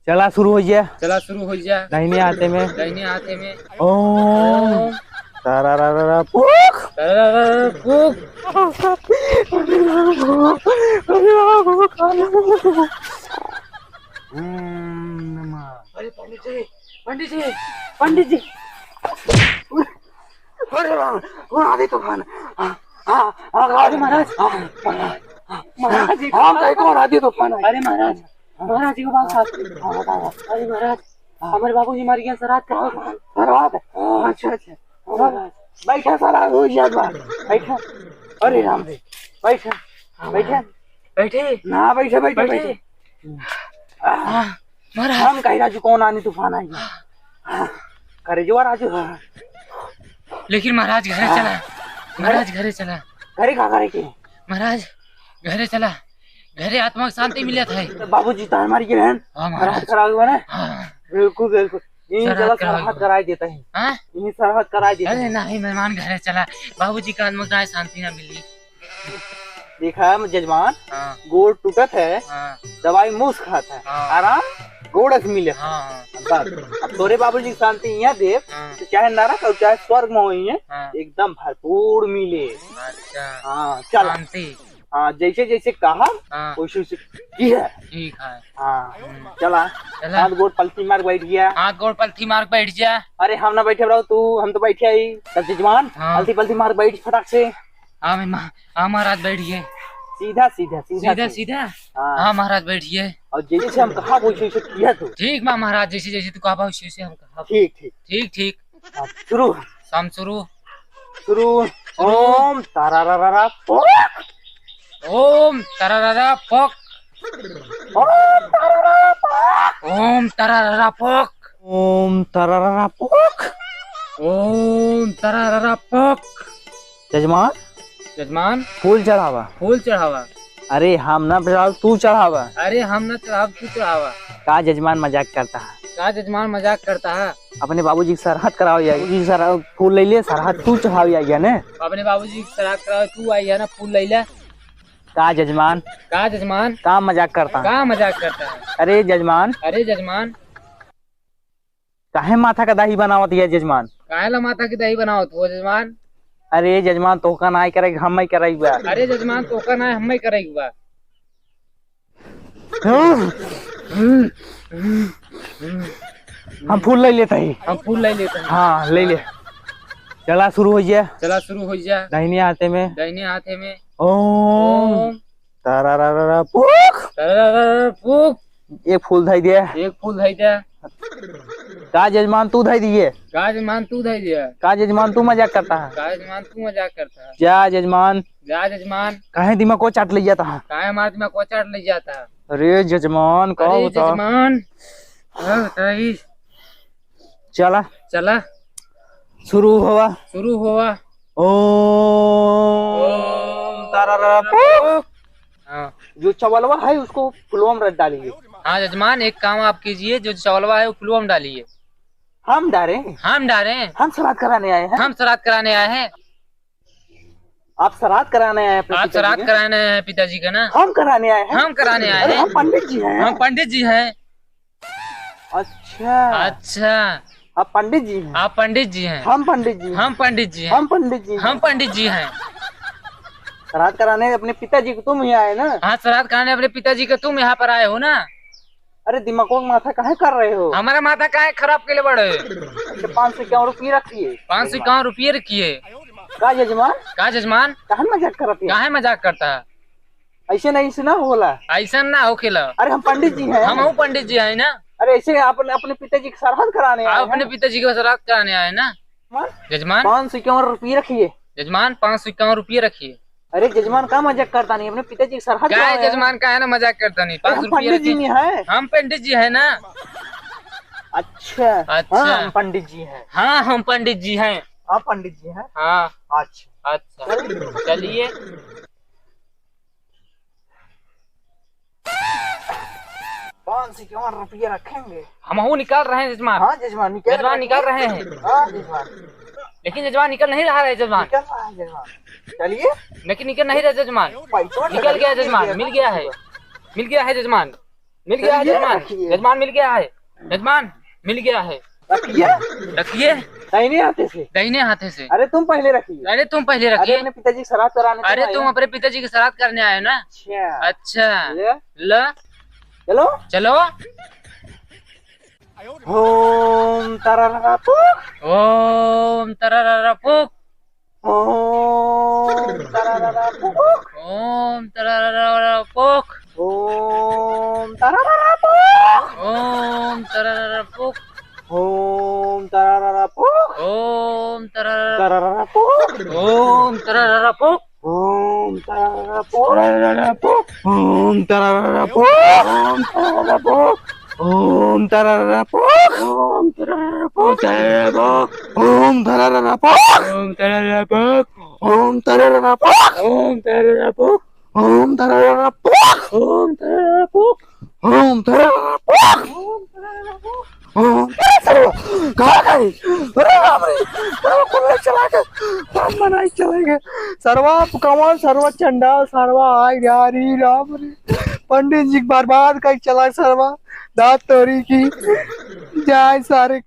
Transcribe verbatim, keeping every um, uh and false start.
चला शुरू होइ जा। चला शुरू होइ जा। दाहिने हाथे में। दाहिने हाथे में। ओम। ओम। तारा रा रा रा पुक। तारा रा रा रा पुक। ओम नमः। अरे पंडित जी, पंडित जी, पंडित जी। अरे राम, कौन आदि तूफान? हाँ, हाँ, हाँ, अरे महाराज, हाँ, हाँ, हाँ, महाराज जी, हाँ, भाई, कौन आदि तूफान है? अरे महाराज, महाराज जी को बात साथ। हाँ, बताओ। अरे महाराज, हाँ। हमारे बाबूजी मर गए, श्राद्ध कराओ। श्राद्ध? हाँ, अच्छा, अच्छा। हाँ, बैठा साला, हो गया बात। बैठा। अरे राम रे, बैठा, हाँ, बैठा। बैठे। ना, बैठे, बैठे, बैठे। बैठे। हाँ, महाराज। हम कही राजू कौन आनी तूफान आई। हाँ, करे जो राजू, हाँ। लेकिन महाराज घरे हाँ। चला, महाराज घरे चला। घरे का करे के? महाराज घरे चला, घरे आत्मा के शांति मिलत है। तो बाबूजी तो हमारी के रहन, हाँ, महाराज। श्राद्ध करावे वाला। हाँ। बिल्कुल, बिल्कुल। इन्हीं श्राद्ध चला करावे श्राद्ध वाला। कराई देता है। हाँ? इन्हीं श्राद्ध कराई देता अरे है। नहीं मेहमान, घरे चला, बाबूजी का आत्मा का शांति ना मिली। देखा है जजमान, हाँ। गोड़ टूटत है, हाँ। दवाई मूस खात है, हाँ। आराम गोड़ से मिले। हाँ, हाँ। बस, अब तोरे बाबूजी की शांति यहाँ देव, हाँ। तो चाहे नरक और चाहे स्वर्ग में होई है, हाँ। एकदम भरपूर मिले। अच्छा। हाँ, चल। शांति। हाँ, जैसे जैसे कहा, हाँ। वैसे वैसे की है। ठीक है। हाँ, हम्म। चला। चला। हाथ गोड़ पलथी मार बैठ गया। हाथ गोड़ पलथी मार बैठ जा। अरे हम ना बैठे रहो तू, हम तो बैठे आई। तब जजमान, हाँ। पलथी पलथी मार बैठ फटाक से। हाँ, मैं मा-, हाँ, महाराज, बैठ गए। सीधा, सीधा, सीधा, सीधा, सीधा। सीधा? हाँ। हाँ, महाराज, बैठ गए। और जैसे हम कहा, वैसे, वैसे किया तू। ठीक बा, महाराज, जैसे, जैसे तू कहा, वैसे, वैसे हम कहा। ठीक, ठीक। ठीक, ठीक। हाँ, शुरू। हम शुरू। शुरू। शुरू। ओम तारारारा पोक। ओम तारारारा पोक। ओम तारारारा पोक। ओम तारारारा पोक। ओम तारारारा पोक। ओम तारारारा पोक। जजमान, जजमान, फूल चढ़ावा। फूल चढ़ावा। अरे हम ना चढ़ाव, तू चढ़ावा। अरे हम ना चढ़ाव, तू चढ़ावा। का जजमान मजाक करता है? का जजमान मजाक करता है? अपने बाबूजी के सरहद करावा या, बाबूजी के सरहद फूल ले ले, सरहद तू चढ़ाव या, या ने? अपने बाबूजी के सरहद करावा, तू आई है ना, फूल ले ले। का जजमान? का जजमान? का मजाक करता है? का मजाक करता है? अरे जजमान। अरे जजमान। काहे माथा का दाही बनावत है जजमान? काहे ला माथा के दाही बनावत हो जजमान? अरे जजमान, तोहका नाय करे, हम ही कराई बा। अरे जजमान, तोहका नाय, हम ही कराई बा। हम फूल ले लेता ही। हम फूल ले लेता ही। हाँ, ले ले। चला शुरू हो जा। चला शुरू हो जा। दाहिने हाथे में। दाहिने हाथे में। ओम। ओम। तारारारा फूक। तारारारा फूक। एक फूल धई दे। एक फूल धई दे। का जजमान तू धई दिए? का जजमान तू धई दिए? का जजमान तू मजाक करता है? का जजमान तू मजाक करता है? जा जजमान। जा जजमान। काहे दिमाग को चाट ले जाता है? काहे हमारा दिमाग को चाट ले जाता है? अरे जजमान, का अरे बता? जजमान, का बताई? चला। चला। शुरू होवा। शुरू होवा। ओम ओम तारारारा फूक। हाँ। जो चवलवा है उसको फुलवा में रख डालिए। हाँ जजमान, एक काम आप कीजिए, जो चवलवा है वो फुलवा में डालिए। हम डारे? हम डारे? हम श्राद्ध कराने आए हैं। हम श्राद्ध कराने आए हैं। आप श्राद्ध कराने आए हैं अपने आप पिताजी श्राद्ध के? कराने आए हैं पिताजी का ना? हम कराने आए हैं। हम कराने आए अरे, हैं। हम पंडित जी हैं। हम पंडित जी हैं। अच्छा। अच्छा। आप पंडित जी हैं? आप पंडित जी हैं। हम पंडित जी हैं। हम पंडित जी हैं। हम पंडित जी हैं। हम पंडित जी हैं। श्राद्ध कराने अपने पिताजी को तुम ही आए ना? हाँ, श्राद्ध कराने अपने पिताजी को तुम यहाँ पर आए हो ना? अरे, दिमाग को माथा काहे कर रहे हो? हमारा माथा काहे खराब के लिए बढ़े? अच्छा, पाँच सौ इक्यावन रुपये रखिए। पाँच सौ इक्यावन रुपये रखिए। का जजमान? का जजमान? काहे मजाक करत है? काहे मजाक करता है? ऐसे नहीं, ऐसे ना होला। ऐसा ना होखेला। अरे, हम पंडित जी हैं। हम हूँ पंडित जी हैं ना। अरे, ऐसे अपने, अपने पिताजी के श्राद्ध कराने आए आप अपने हैं। पिताजी के श्राद्ध कराने आए ना। हाँ? जजमान। पाँच सौ इक्यावन रुपये रखिए। जजमान, पाँच सौ इक्यावन रुपये रखिए। अरे जजमान, का मजाक करता नहीं, अपने पिताजी के सरहद का है। जजमान, का है ना मजाक करता नहीं, अरे, पाँच सौ रुपये पंडित जी रखिए। नहीं है। हम पंडित जी है ना। अच्छा। अच्छा। हाँ, हम पंडित जी हैं। हाँ, हम पंडित जी हैं। आप पंडित जी हैं? हाँ। अच्छा। अच्छा। चलिए। पाँच सौ इक्यावन रुपये रखेंगे। हमहू निकाल रहे हैं जजमान। हाँ जजमान, निकाल जजमान रहे निकाल हैं। रहे हैं। हाँ जजमान। लेकिन जजमान निकल नहीं रहा है जजमान। निकल रहा है जजमान। चलिए। लेकिन निकल नहीं रहा जजमान। पैसा निकल गया निकल जजमान, गया। मिल गया है। मिल गया है जजमान। मिल गया है चलिए, जजमान। रखिए। जजमान मिल गया है। जजमान मिल गया है। रखिए। रखिए। दाहिने हाथे से। दाहिने हाथे से। अरे तुम पहले रखिए। अरे तुम पहले अरे रखिए। अपने पिताजी की सराध कराने तुम अरे आए तुम हो। अपने पिताजी की सराध करने आए हो ना? अच्छा। अच्छा। ले। लो। चलो। चलो। ओम तरररा पुक। ओम तरररा पुक। ओम तरररा पुक। ओम तरररा पुक। ओम तरररा पुक। ओम तरररा पुक। ओम तरररा पुक। ओम तरररा तरररा पुक। ओम तरररा पुक। ओम तरररा पुक। तरररा पुक। ओम तरररा पुक। ओम तरररा पुक। ओम तरररा पुक। ओम तरररा पुक। ओम तरररा पुक। ओम तरररा पुक। ओम तरररा पुक। ओम तरररा पुक। ओम तरररा पुक। ओम तरररा पुक। ओम तरररा पुक। ओम तरररा पुक। ओम तरररा पुक। ओम तरररा पुक। कहाँ गई? अरे बाप रे, अरे कुल्ले चला गए, सब मनाई चले गए। सरवा कौन, सरवा चंडाल, सरवा आय यार, ई राम रे। पंडित जी के बर्बाद कर चला सरवा, दांत तोरी की। जाए सारे।